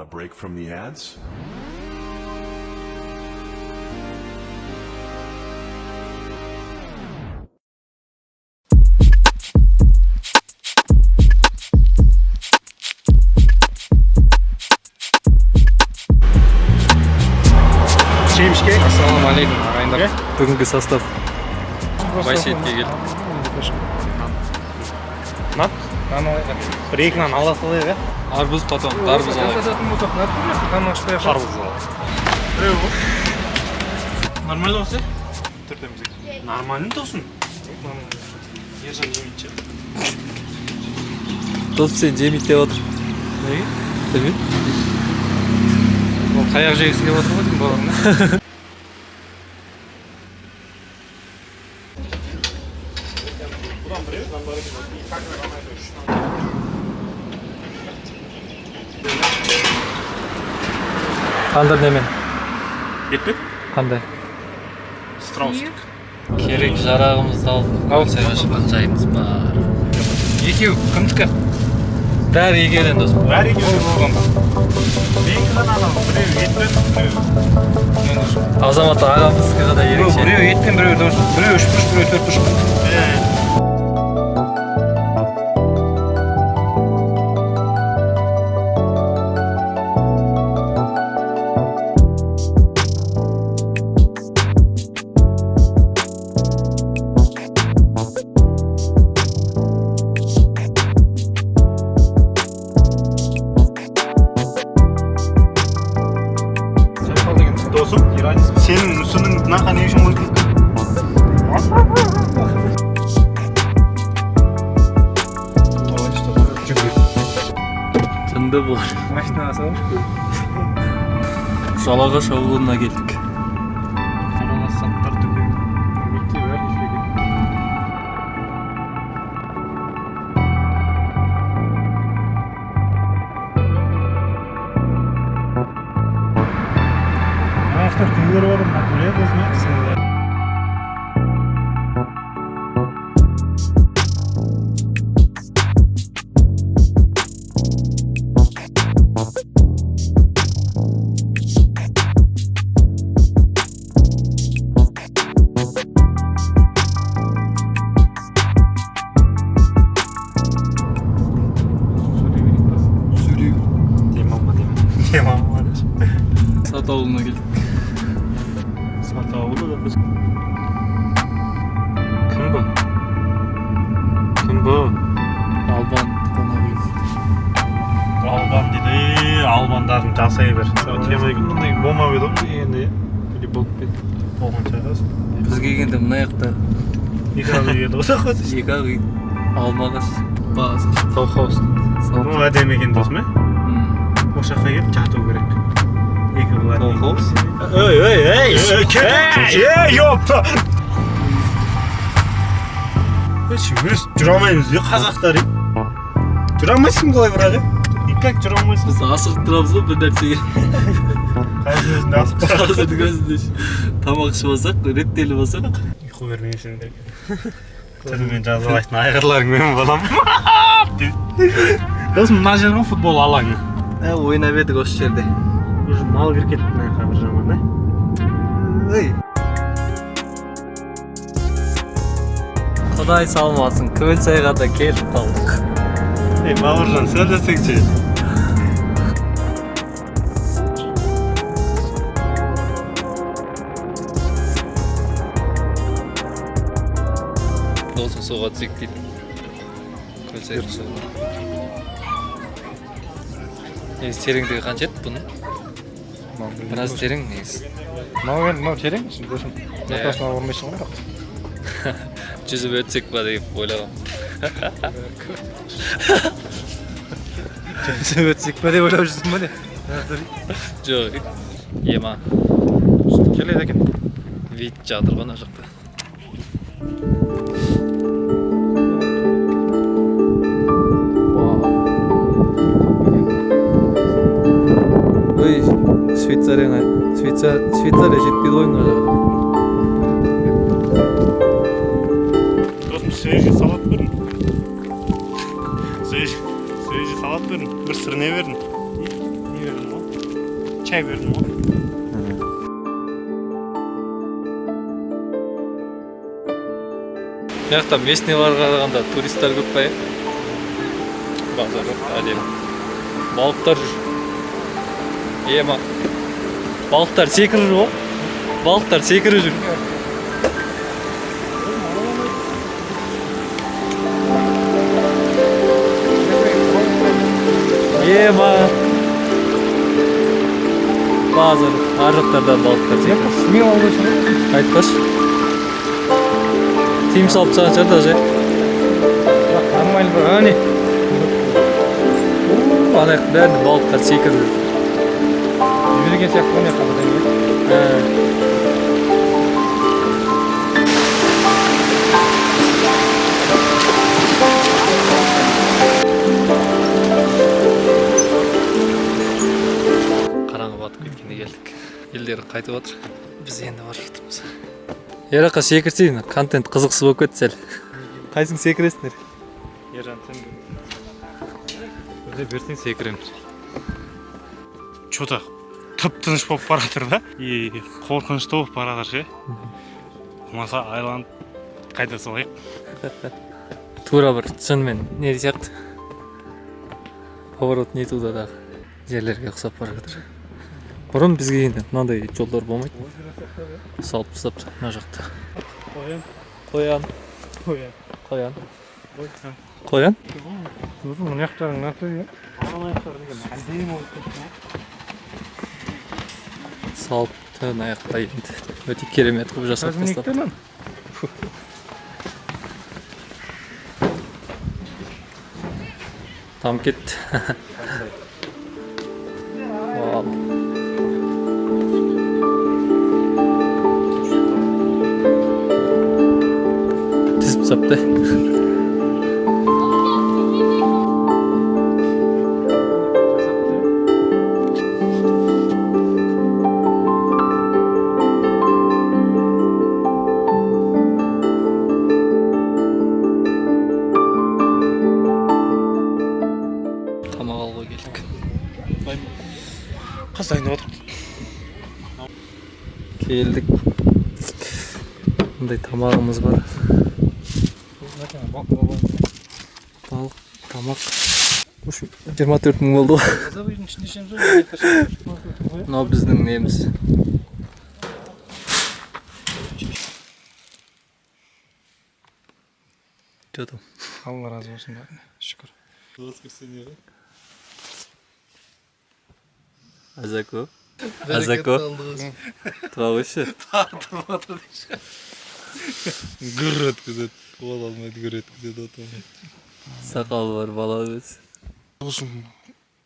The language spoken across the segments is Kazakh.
Want a break from the ads? Жемішке. Ассалаумағалейкум, ағайындар. Бүгінгі состав. Байсейітке келдік. Нан? Нан алайық. Бір екі нан ала салайық, иә? Арбуз, потом дарбуз алайық. Жасататын болсақ, нан ашпай ақ. Қарбыз алайық. Біреу ғой. Нормально болса? Төртеумізге. Нормально тосын. Ержан жемейді ше. Досым, сен жемейді деп отыр. Неге? Білмеймін. Ол таяқ жегісі келіп отыр ғой деймін бауырым. Тандыр немен? Етпе? Қандай? Страустік. Керек жарағымызды алып, Көлсайға шыққан жайымыз бар. Екеу кімдікі? Бәрі екеуден, досым. Бәрі екеуі болған ба? Менікі ғана анау, біреу етпен, біреу. Азамат ағамыздікі ғана ерекше. Біреу етпен, біреу дос, біреу үш бұрыш, біреу төрт бұрыш. Е, Досым, сенің мүсінің мынақа не үшін қойдың? Жынды бұлар. Машинаға салып. Жалағаш ауылына келдік. Заттар дүкен. Мектеп әр жерге. Аяқта үйлер бар, мына көреді өзіне. Демалма, демалма. Сат ауылына келдік. Сат ауылы да біз. Кім бұл? Кім бұл? Албан қонақ үй. Албан дейді, албандардың жасай бер. Тема екен, мындай болмап еді ғой бізге енді, иә? Или болып па еді? Болған шығар. Біз келгенде мына жақта Екі ақ үй еді ғой. екі ақ үй. Алма ағаш, бағасы. Колхоз. Бұл әдемі екен, досым, ә? Осы жаққа келіп жату керек. Екі бұлар. Колхоз? Ей, ей, ей! Ей, ёпта! Өз жүре алмаймыз де қазақтар, е? Жүре алмайсың қалай бірақ, е? Никак жүре алмайсың. Біз асығып тұрамыз ғой бір нәрсеге. Қазір өзінде асып барады. Қазірдің өзінде тамақ ішіп алсақ, реттеліп алсақ. Ұйқы бермеймін сендерге. Тілімен жазалайтын айғырларың мен балам. Досым, мына жер ғой футбол алаңы. Ойнап едік осы жерде. Уже мал кіріп кетті мына жаққа бір жаман, ә? Ей. Құдай салмасын, Көлсайға да келіп қалдық. Ей, Бауыржан, сөйлесеңші. Досым суға түсейік дейді. Көлсайдың суына. Негізі тереңдігі қанша еді бұның? Біраз терең негізі. Мынау енді мынау терең, досым. Ортасына ұрмайсың ғой бірақ. Жүзіп өтсек па деп ойлағам. Жүзіп өтсек па деп ойлап жүрсің ба не? Жоқ, ема. Келеді екен. Вид жатыр ғой ана жақта. Ой, Швейцарияға, Швейцария жетпейді ғой мына жаққа. Досым, свежий салат бердің. Свежий, свежий салат бердің. Бір сырне бердің. Не бердің ғой? Чай бердім ғой. Мына жақта местныйларға қарағанда туристтер көп па, иә? Базар жоқ, әдемі. Балықтар жүр. Ема. Балықтар секіріп жүр ғой. Балықтар секіріп жүр. Ема. Базар. Ар жақтардан балықтар секіріп. Смело алып. Айтпашы. Тыйым салып тастаған шығар даже. Бірақ нормально бір, әне. Ана жақтың бәрінде балықтар секіріп жүр. Жіберген сияқты ғой мына жаққа бірдеңе. Ә. Қараңғы батып кеткенде келдік. Елдері қайтып жатыр. Біз енді бара жатырмыз. Ераққа секірсейін, контент қызықсыз болып кетті сәл. Қайсың секіресіңдер? Ержан, сен. Өзі берсең, секіреміз. Че-то тып тыныш болып бара жатыр да и қорқынышты болып бара жатыр ше. Болмаса айланып қайта салайық. Тура бір шынымен не сияқты, «Поворот не туда»дағы жерлерге ұқсап бара жатыр. Бұрын бізге енді мынандай жолдар болмайтын, салып тастапты мына жақта. Қоян. Қоян. Қоян. Қоян, қоян. Мына жақтарың мынандай, иә. Ана жақтар деген әдемі болып кетті. Салыпты мына жақта енді, өте керемет қылып жасап Қазір тастапты. мына. Там кетті. Вау. Тізіп тастапты. Тамақ алуға келдік. Қыз дайындап отыр. Келдік, мындай тамағымыз бар. Балық, тамақ. В общем, 24 000 болды ғой. Үйдің ішінде ішеміз ғой. Мынау біздің неміз. Че там? Алла разы болсын бәріне. Шүкір. Азако, Азако, тұра қойшы. Гүр еткізеді, бола алмайды, гүр еткізеді, отамайды. Сақалы бар бала өзі. Сосын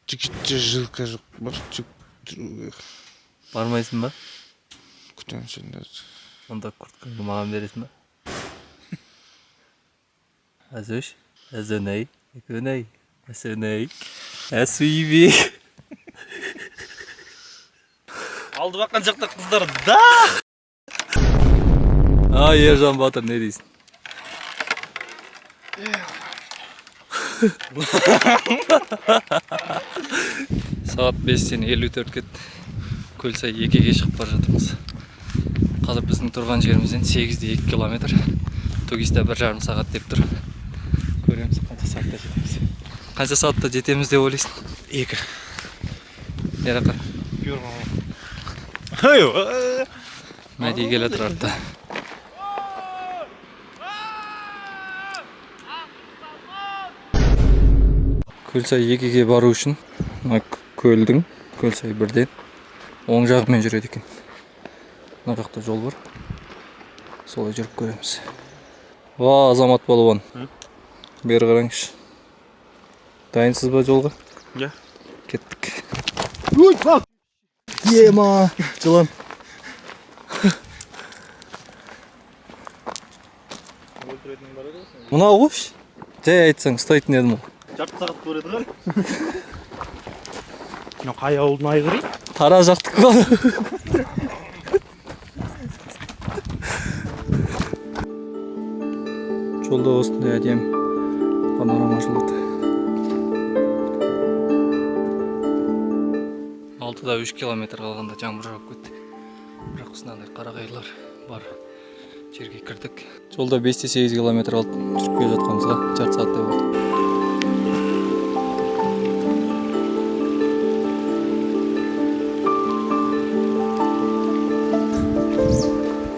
жігітте жилка жоқ, бар жүк. Бармайсың ба? Күтемін сендерді. Онда курткаңды маған бересің ба? Әзөш, әзөней, екөней, әсөней, әсүйбек. Алды баққан жақта қыздар да. А, Ержан батыр, не дейсің? Сағат 5-тен 54 кетті. Көлсай 2-ге шығып бара жатырмыз. Қазір біздің тұрған жерімізден 8,2 километр. 2ГИС-та 1,5 сағат деп тұр. Көреміз, қанша сағатта жетеміз. Қанша сағатта жетеміз деп ойлайсың? 2. Ерақа? Мәди келе тұр артта. Көлсай 2-ге бару үшін мына көлдің, Көлсай 1-ден оң жағымен жүреді екен. Мына жақта жол бар. Солай жүріп көреміз. Ва, Азамат балуан. Бері қараңызшы. Дайынсыз ба жолға? Иә. Кеттік. Ема, жылан. Мынау қойшы. Жай айтсаң, ұстайтын едім ғой. Жарты сағат көреді ғой. Мынау қай ауылдың айғыры? Тара жақтікі ғой. Жолда осындай әдемі панорама ашылады. 6,3 километр қалғанда жаңбыр жауып кетті. Бірақ мынандай қарағайлар бар жерге кірдік. Жолда 5,8 километр қалды. Жүріп келе жатқанымызға жарты сағаттай болды.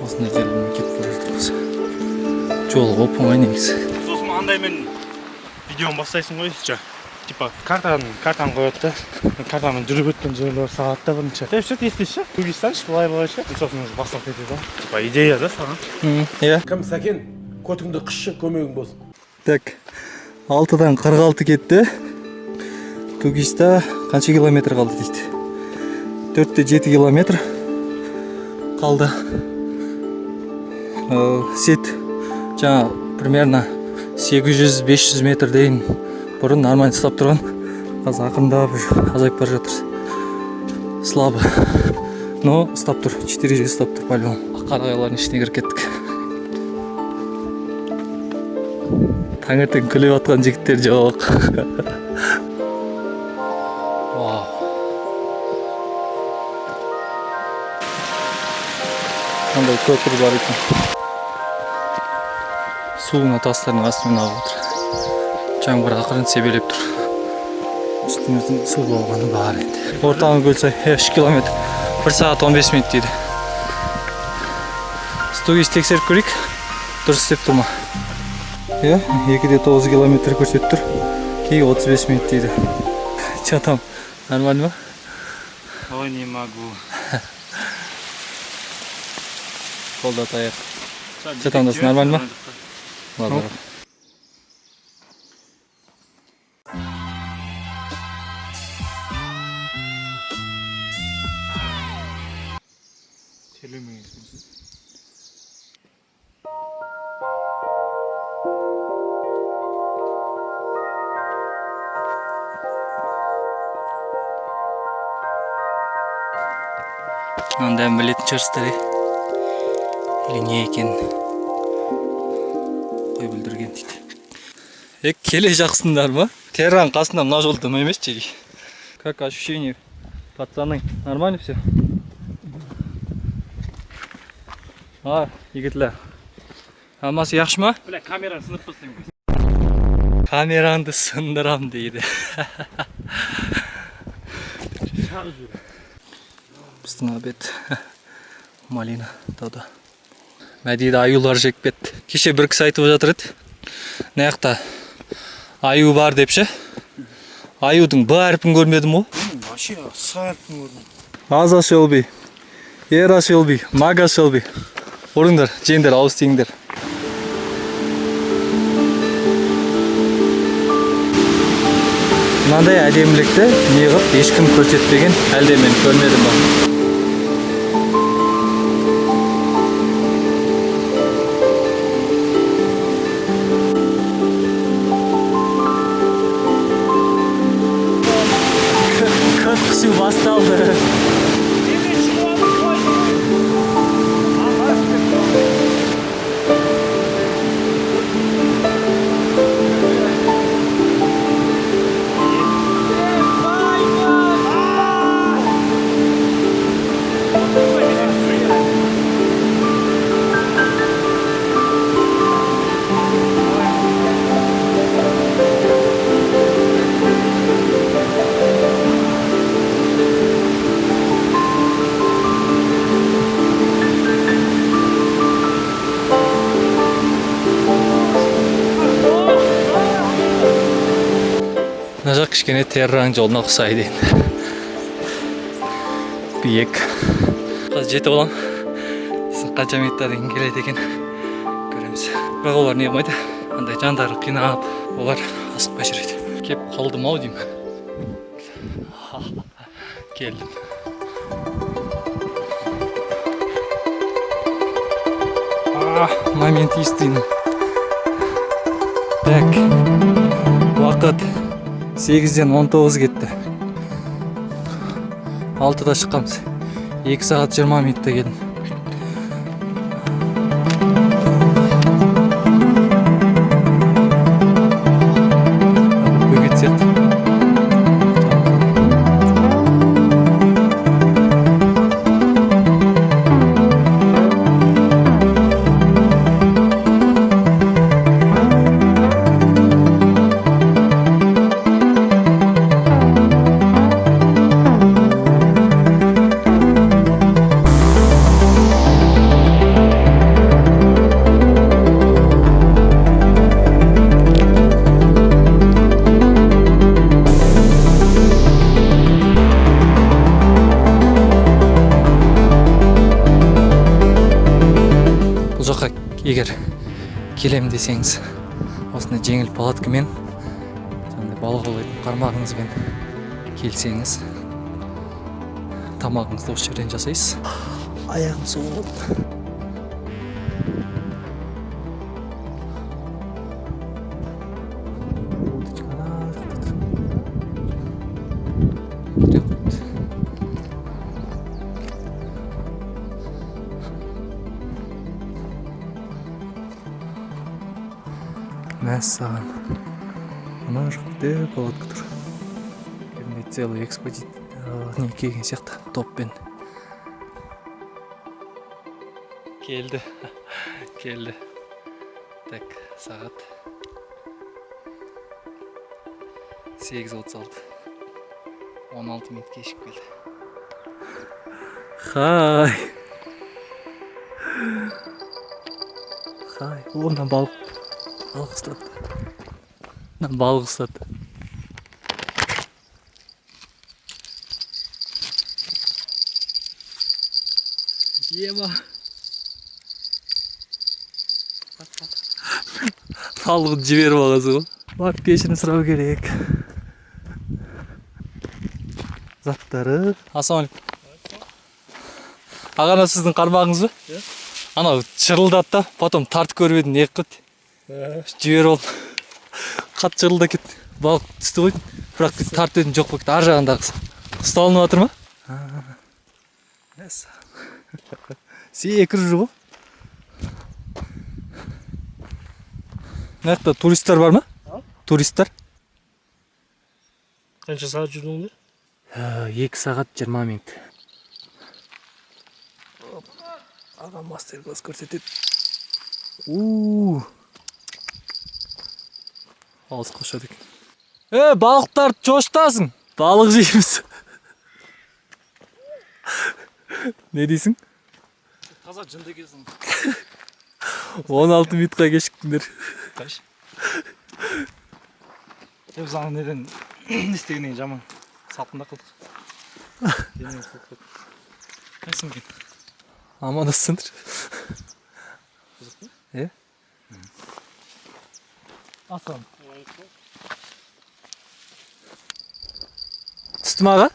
Осындай жерлермен кетіп бара жатырмыз. Жол оп оңай негізі. Сосын андаймен видеоны бастайсың ғой ше. Типа картаны қояды да, картамен жүріп өткен жерлер салады да бірінші. Деп ше, тез ше, Тугистаншы, былай былай ше. Сосын уже басталып кетеді ғой. Типа идея да саған. Иә. Кім, Сәкен, көтіңді қысшы, көмегің болсын. Так, 6-дан 46 кетті. Тугиста қанша километр қалды дейді. 4,7 километр қалды. Сет жаңа примерно 800-500 метр дейін бұрын нормально ұстап тұрған. Қазір ақырындап уже азайып бара жатыр. Слабо. Но ұстап тұр. 400 ұстап тұр по-любому. Қарағайлардың ішіне кіріп кеттік. Таңертең күліп жатқан жігіттер жоқ. Вау. Қандай көпір бар екен. Су мына тастардың астымен ағып отыр. Жаңбыр ақырын себелеп тұр. Үстіміздің су болғаны бар енді. Ортаңғы Көлсай 3 километр. 1 сағат 15 минут дейді. 2ГИС тексеріп көрейік. Дұрыс істеп тұр ма? Иә, 2,9 километр көрсетіп тұр. Кейін 35 минут дейді. Че там? Нормально ма? Ой, не могу. Қолда таяқ. Че там, дос, нормально ма? Ладно. Мынаның дәмін білетін шығарсыздар, е? Или не екенін. Қой бүлдірген дейді. Е, келе жақсыңдар ма? Терраның қасында мына жол дым емес жеге. Как ощущение, пацаны? Нормально все? А, yigitlar. Hammasi yaxshimi? Бля, камераны сындырып тастаймын. Kamerаңды сындырам дейді. Біздің обед малина тауда. Мәдиді аюлар жеп кетті. Кеше бір кісі айтып жатыр еді. Мына жақта аю бар деп ше. Аюдың Б әрпін көрмедім ғой. Вообще С әрпін көрдім. Аза Шелби, Эра Шелби, Мага Шелби. Ұрыңдар, жеңдер, ауыз тиіңдер. Мынандай әдемілікті неғып ешкім көрсетпеген, әлде мен көрмедім ба? Көт қысу басталды. Мына жақ кішкене Терраң жолына ұқсайды енді. Биік. Қазір жетіп аламын. Сосын қанша минутта дейін келеді екен көреміз. Бірақ олар не қылмайды, андай жандарын қинап, олар асықпай жүреді. Кеп қалдым ау деймін. Келдім. Момент истины. Так, уақыт 8:19 кетті. 6-да шыққанбыз. 2 сағат 20 минутта келдім. Бөгет сияқты. Егер келем десеңіз, осындай жеңіл палаткамен, жаңағыдай балық аулайтын қармағыңызбен келсеңіз, тамағыңызды осы жерден жасайсыз. Аяғым суық болды. Удочка ана жақта тұр. Біреу қойыпты. Мәссаған, ана жақта палатка тұр. Кәдімгідей целый экспедиция не келген сияқты топпен. Келді, келді. Так, сағат 8:36. 16 минут кешігіп келді. Хай. Хай. О, мына балық. Балық ұстады. Мына балық ұстады. Ема. Балығын жіберіп алғансың ғой. Барып кешірім сұрау керек. Заттары. Ассалаумағалейкум. Аға, анау сіздің қармағыңыз ба? Иә. Анау шырылдады да, потом тартып көріп едім, не қылды? Жіберіп алдым. Қатты шырылдап кетті. Балық түсті ғой. Бірақ тартып едім, жоқ болып кетті. Ар жағындағысы. Ұсталынып жатыр ма? Секіріп жүр ғой. Мына жақта туристер бар ма? Туристер? Қанша сағат жүрдіңдер? 2 сағат 20 минут. Аға мастер-класс көрсетеді. У. Ауыз қошады екен. Балықтарды шошытасың. Балық жейміз. Не дейсің? Таза жынды екенсің. 16 минутқа кешіктіңдер. Қайшы? Біз ана неден не істегеннен кейін жаман салқында қалдық. Денем суып кетті. Қайсың екен? Амандассыңдар. Иә? Ассалам. Түсті ме, аға?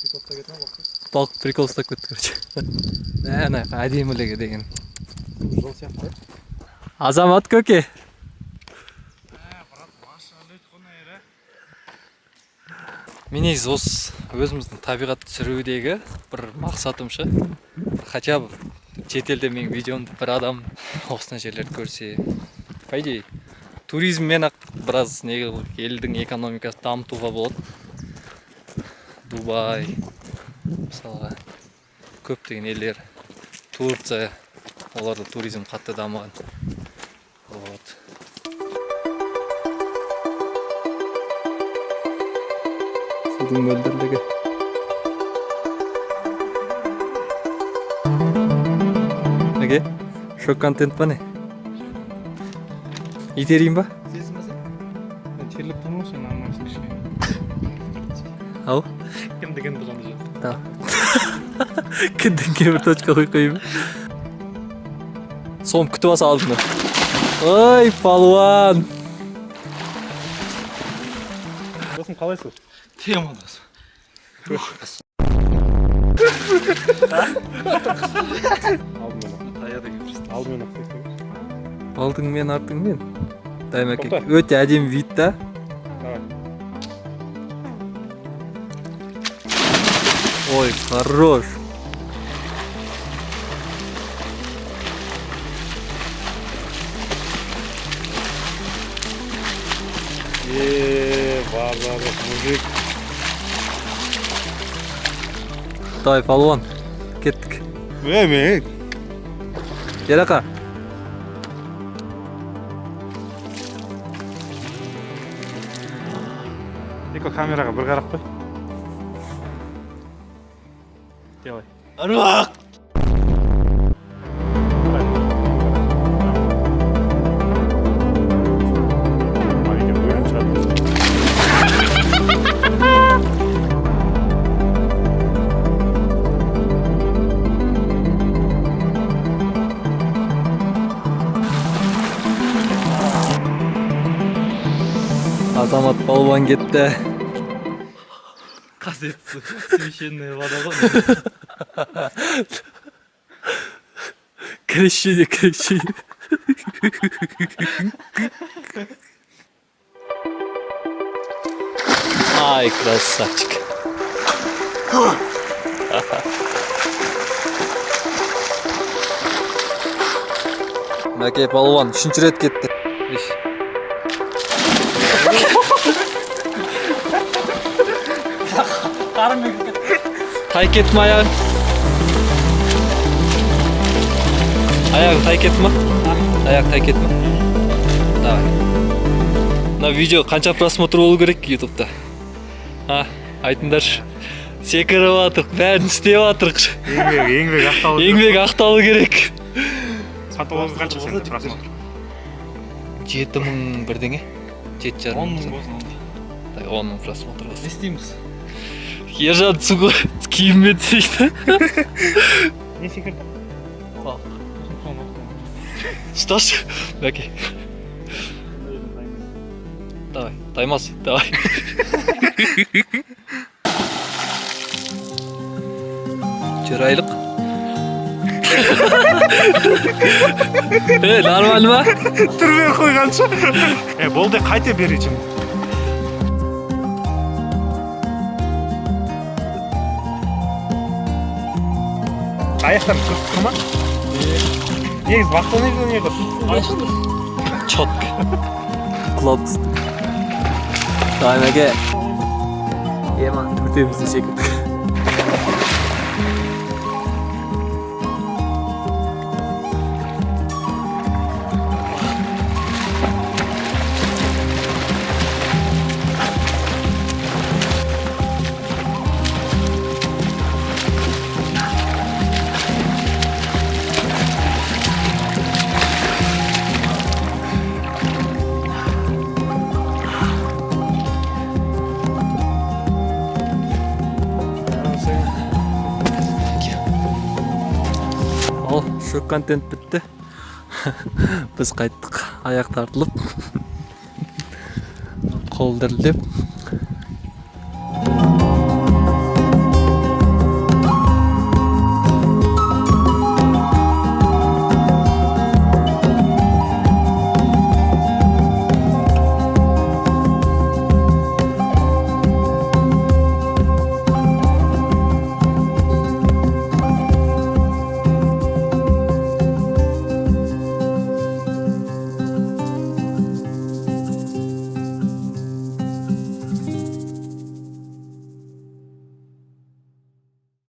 Прикол ұстап кетті ме балық? Балық прикол ұстап кетті, короче. Мә, ана әдемілігі деген. Жол сияқты. Азамат көке. Мен негізі осы өзіміздің табиғат түсірудегі бір мақсатым ше. Хотя бы шетелде менің видеомды бір адам осындай жерлерді көрсе, по идее, туризммен ақ біраз не қылып, елдің экономикасын дамытуға болады. Дубай, мысалға, көптеген елдер, Турция, оларда туризм қатты дамыған. Вот. Судың мөлдірлігі. Неге? Шок контент па не? Итерейін ба? Сездің ба сен? Мен терлеп тұрмын ғой, сен алмайсың кішкене. Ау? Кіндік қандай жер? Да. Кіндікке бір точка қойып қояйын ба? Сом күтіп алса алдында. Ой, палуан! Досым, қалайсың? Тема досым. Алдымен Алдымен ақ. Алдыңмен, артыңмен. Дайым әке. Тоқта. Өте әдемі вид та. Давай. Ой, хорош. Бар, бар, бар, мужик. Давай, палуан. Кеттік. Мен. Ерақа. Екі камераға бір қарап қой. Делай. Аруақ! Самат палуан кетті. Қасиетті священная вода ғой. Крещение, крещение. Ай, красавчик. Мәке палуан үшінші рет кетті. Иш. Тай кетті ме аяғың? Аяғың тай кетті ма? Аяқ тай кетті ма? Давай. Мына видео қанша просмотр болу керек ютубта? А, айтыңдаршы. Секіріп жатырық, бәрін істеп жатырық. Еңбек ақталу. Еңбек ақталу керек. Сатып қанша сенде просмотр? 7000 бірдеңе. 7,5 10 мың. мың болсын онда. Так, 10 мың просмотр Не болсын. істейміз? Ержан суға киіммен дейді. Не секірді? Ұсташы. Мәке. Давай, таймас, давай. Чырайлық. Е, нормально ма? Түрме қойғанша. Е, болды, қайта беречім. Аяқтар тұрып тұр ма? Негізі бақта не ғой? Четко. Құлап түсті. Давай, Мәке. Ема, төртеуміз де секірдік. Ал, шок контент бітті. Біз қайттық. Аяқ тартылып, қол дірілдеп.